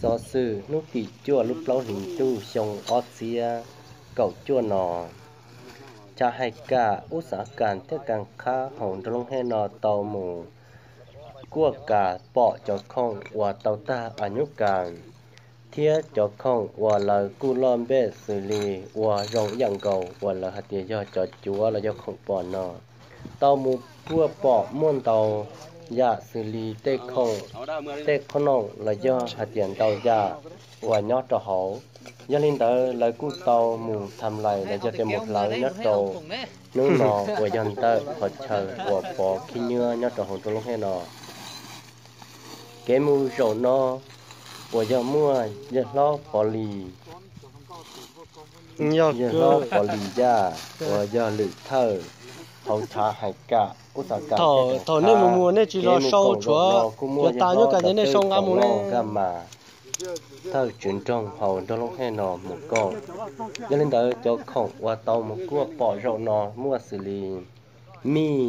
Xov xwm hnub tim cuaj lub plaub hlis ntuj xyoo ob txhiab kaum cuaj no, Chav Hais Kam ub Xav Kas thiab Kas Qhab hauv nroog Loob Hej no tau mus kuaj kas pom cov khoom uas tau tag a nyub kas thiab cov khoom uas lawv kuj loj npej xws li ua zoo ib yam nkaus uas lawv hais tias yog cov cuav los yog khoom pom no. Tau mus kuaj pom muaj ntau yam xws li tej khoom, tej qhob noom los yog hais tias ntau yam uas nyob rau hauv. Yog li ntawd lawv kuj tau mus tham lais los yog tias mus hlawv nyob rau hnub no uas yog ntawm qhov chaw uas Pov Khib Nyuab nyob rau hauv nroog Loob Hej no. Kev mus zaum no uas yog muaj yawg hlob Pov Lis, yawg hlob Pov Lis Yaj uas yog lwm thawj hauv Chav Hais Kam ub Xav Kas. Thaum nej mus mus nej tsis los sau, tshuav kuj muaj yawg hlob Tov Twj Tov Nkaj Mas, thawj tswv nroog hauv nroog Loob Hej no mus koom. Yog li ntawd cov khoom uas tau mus kuaj pom zaum no muaj xws li mij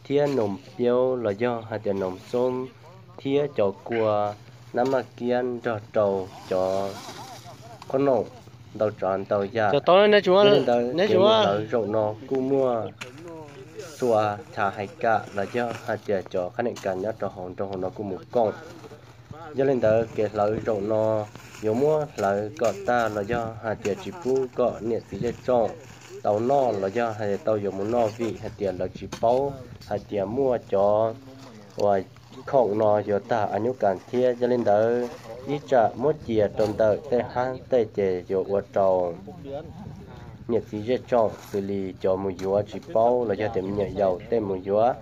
thiab noos piaub los yog hais tias noos xoob thiab cov kua nab maj kiab nrog rau cov qhob noom ntau tsav ntau yam. Yog li ntawd kev mus hlawv zaum no kuj muaj txhua Chav Hais Kam los yog hais tias cov qhab neem kas nyob rau hauv nroog hauv no kuj mus koom. Yog li ntawd kev hlawv zaum no yuav muab hlawv kom tag los yog hais tias tsis pub kom niam txiv zej tsoom tau noj los yog hais tias tau yuav mus noj vim hais tias lawv tsis paub hais tias muaj cov uas khoom no yuav tag a nyub kas thiab. Yog li ntawd ib tsam muab cia rau ntawm tej hab tej ces yuav ua rau niam txiv zej tsoom xws li cov mus yuav tsis paub los yog tias me nyuam yaus tej mus yuav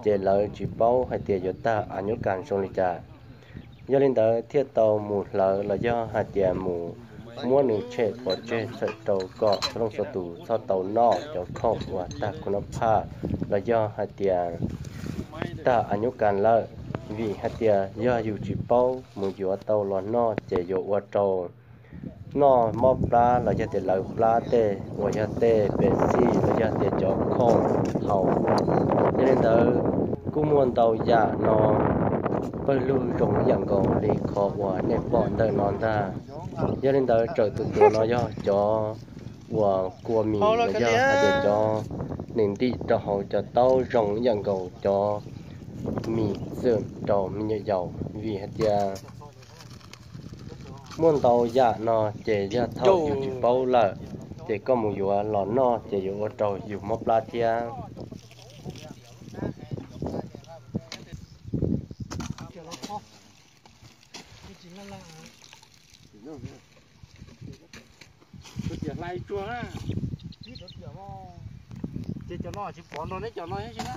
ces lawv tsis paub hais tias yuav tag a nyub kas zoo li cas. Yog li ntawd thiaj tau mus hlawv los yog hais tias mus muab nws tshem pov tseg txhawm rau kom txhua leej txhua tus txhob tau noj cov khoom uas tag kuv noj phaj los yog hais tias tag a nyub kas lawm. Vim hais tias yog yus tsis paub mus yuav tau los noj ces yuav ua rau noj mob plab los yog tias lawv plab tej uas yog tej pes xij los yog tias cov khoom haus. Yog li ntawd kuj muaj ntau yam no pawg lug zoo ib yam nkaus li qhov uas nej pom ntawm no ntag. Yog li ntawd tsawm tus tuav no yog cov uas kua mis los yog hais tias cov nws ntim rau hauv cov taub zoo ib yam nkaus cov mis xwm rau me nyuam yaus vim hais tias muaj ntau yam no ces yog thaum yus tsis paub lawm ces koj mus yuav los noj ces yuav ua rau yus mob plab thiab. Ces cov no tsis pom nrog neb cov no thiab tsis na.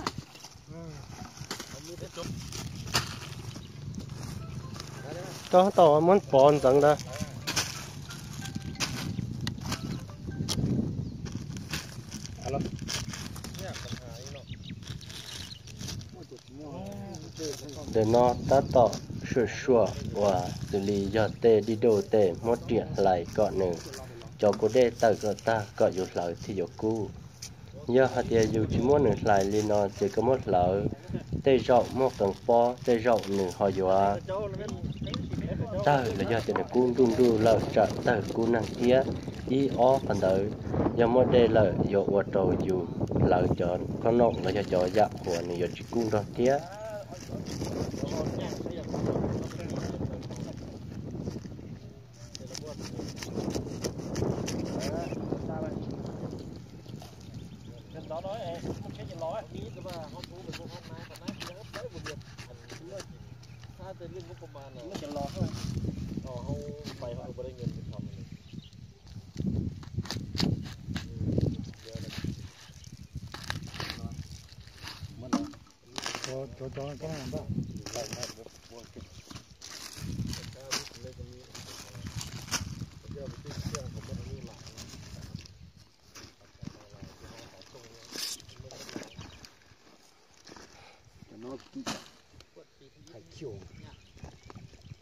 Rov tau muab pov ntxeev ntawd. Ntawm no tab tom suam suam uas xws li yog tej dib duj tej muab riam hlais kom nws cov kua dej tawm kom tag kom yus hlawv thiaj yuav kub. Yog hais tias yus tsis muab nws hlais li no ces koj muab hlawv tej zaum muaj qee pob tej zaum nws ho yuav tawg los yog tias nws kub nruj nruj lawm tsam tawg kub neeg thiab. Ib ob qhov ntawd yog muaj dej lawm yuav ua rau yus hlawv cov khob noom los yog cov yam qhuav nws yuav tsis kub nrog thiab.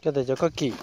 Cov tes cov koj kim.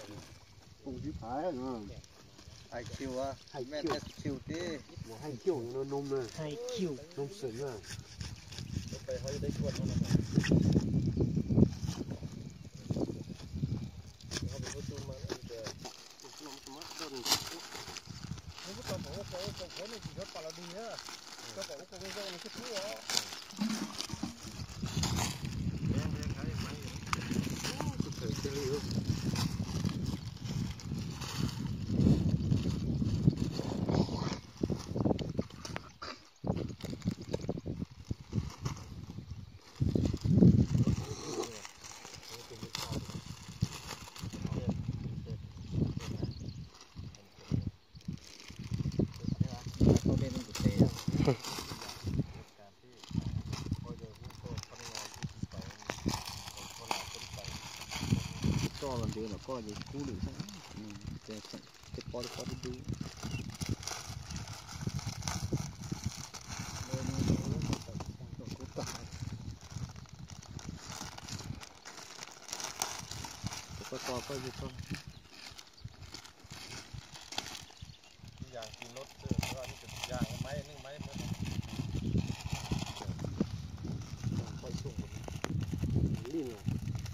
Koj los ntawd los koj ces kub lwm xwb, ces pob pob dub dub. Koj tos koj yug koj.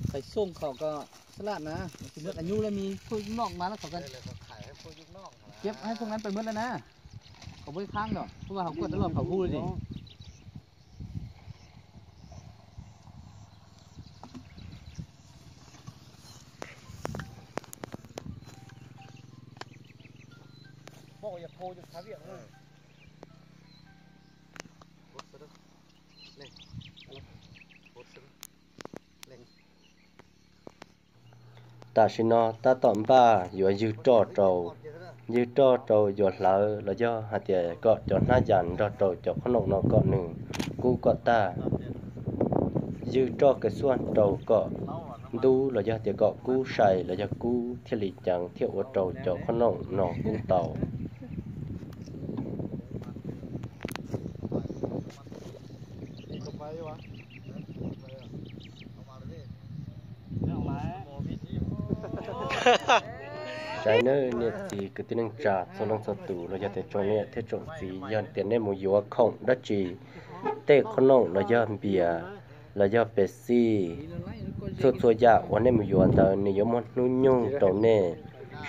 Qhais Xyooj khaum ko xab laj na, tsis muaj qhais nyub lawm, me phuaj yub noj mas lawm khaum ko. Kiab hais phuaj nan pais muab lawm na. Khaum phuaj ib khab no, phuaj mas hauv kuaj rov los khaum hu li. Tam sim no tab tom npaj yuav ywg roj rau, ywg roj rau yuav hlawv los yog hais tias kom cov hnab yas nrog rau cov qhob noom no kom nws kub kom tag. Ywg roj kev xuaj rau kom ntub los yog tias kom kub sai los yog kub thiaj li ceev thiaj ua rau cov qhob noom no kub tau. Saib nawb niam txiv kwv tij neej tsa txhua leej txhua tus los yog tias tsoom niam thiab tsoom txiv, yog tias nej mus yuav khoom dab tsi, tej qhob noom los yog npias los yog pes xij, txhua txhua yam uas nej mus yuav ntawd nws yuav muaj hnub nyoog rau nej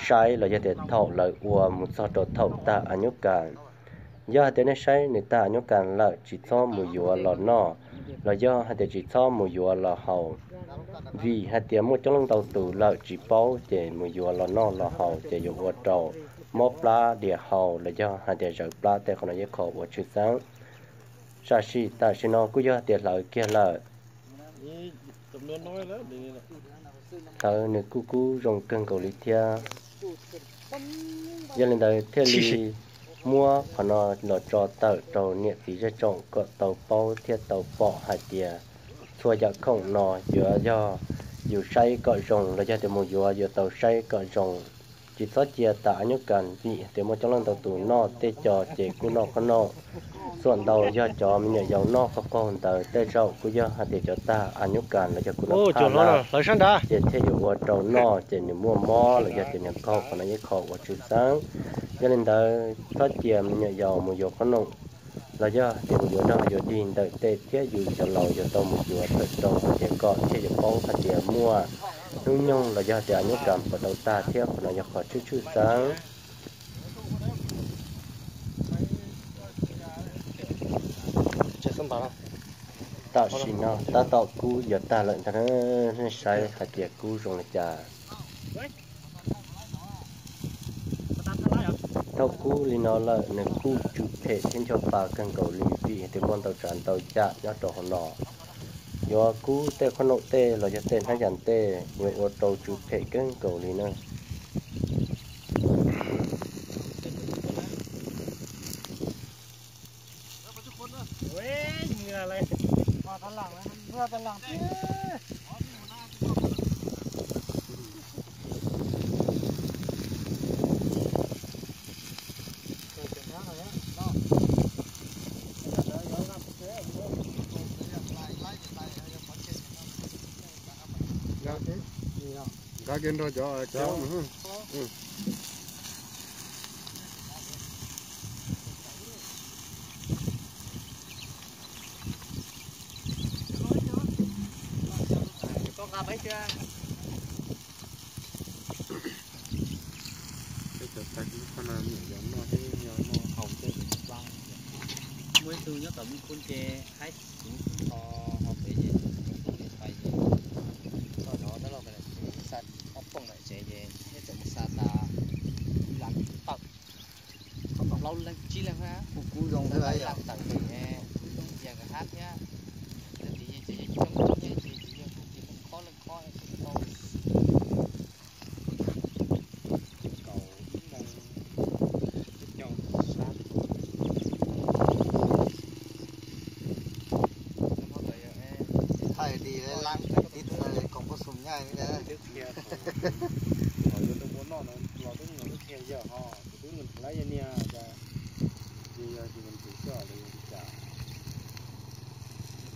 saib los yog tias thaum lawv ua mus txog rau thaum tag a nyuj kas. Yog hais tias nej saib nws tag a nyuj kas lawm tsis txhob mus yuav los noj, los yog hais tias tsis txhob mus yuav los haus. Vim hais tias muaj coob leej ntau tus lawm tsis paub ces mus yuav los noj los haus ces yuav ua rau mob plab dias hau los yog hais tias zawv plab tej qhov no yeej qhov uas tshwj xeeb. Tam sim, tam sim no kuj yog tias hlawv kiag lawm. Hlawv nws kuj kub zoo kawg nkaus li thiab. Yog li ntawd thiaj li muab qhov no los tso tawm rau niam txiv zej tsoom kom tau paub thiab tau pom hais tias txhua yam khoom no yuav yog yus saib kom zoo los yog tias mus yuav yuav tau saib kom zoo. Tsis txhob cia tas a nyuj kas vim tias muaj coob leej ntau tus noj tej co ces kuj noj qhob noom. Xuam ntau yog cov me nyuam yaus noj qaug qaug ntawd tej zaum kuj yog hais tias cov tag a nyuj kas los yog kuj noj phaj lawm ces thiaj yuav ua rau noj ces nws muaj mob los yog tias nws qaug qhov no ib qho uas tshwj xeeb. Yog li ntawd txhob cia me nyuam yaus mus yuav qhob noom los yog tias mus yuav dog yuav dig ntawm tej thiab yus cov laus yuav tau mus yuav tawm rau hais tias kom thiaj yuav paub hais tias muaj hnub nyoog los yog tias a nyuj kas puas tau tag thiab qhov no yog qhov tshwj tshwj xeeb. Tam sim no tab tom kub yuav tag lawm ntag, nej saib hais tias kub zoo li cas. Thaum kub li no lawm nws kuj tsw phem thiab ncho pa kawg nkaus li vim tias muaj ntau tsav ntau yam nyob rau hauv no. Yuav kub tej qhob noom tej los yog tej hnab yas tej yuav ua rau tsw phem kawg nkaus li na. Nqa kiag nrog cov. Peb cov tag kub qhov no nyuam yaus noj thiab noj haus tej. Muaj ib tug nyob tom Mej Khun ces haib kuv tho hauv pem ces kuv tus niam pais ces txog nov tab laj pais lawm ces xa ob pooj lawm tsev ces thiab tseem mus xa tas ib lab tawm, plaub leeg tsib leeg na, kuv kuv zoo ib lab tawm ces kuv zoo tias nkawd hab thiab. Ces ces ces coob coob ces ces yog kuv ces leej khob leej khob tsis tau. Kaum ib moos ib caug sab. Thaij li lab tiv koom pab xum nyaij li na. Twb qhia, yuav rau ua noj no los twb mus twb qhia yawg ho, tus twb mus nrhiav lab yawg niag cas, ces yog tus mus nrhiav xwb los yog li cas.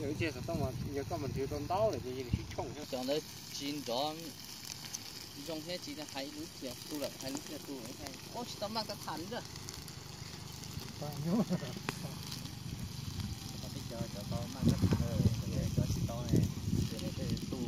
Yog ib txhia xov tooj mas yog koj mus nrhiav tau ntau lawm ces yog li sib tshooj thiab. Cov ntawd tsis nrov zoo thiab tsis hais lub tiag tu lawm, hais lub tiag tu lawm, ua tsis tau maj kaj tham li na. Cov tau maj kaj tham, cov tsis tau ces nws thiaj tu.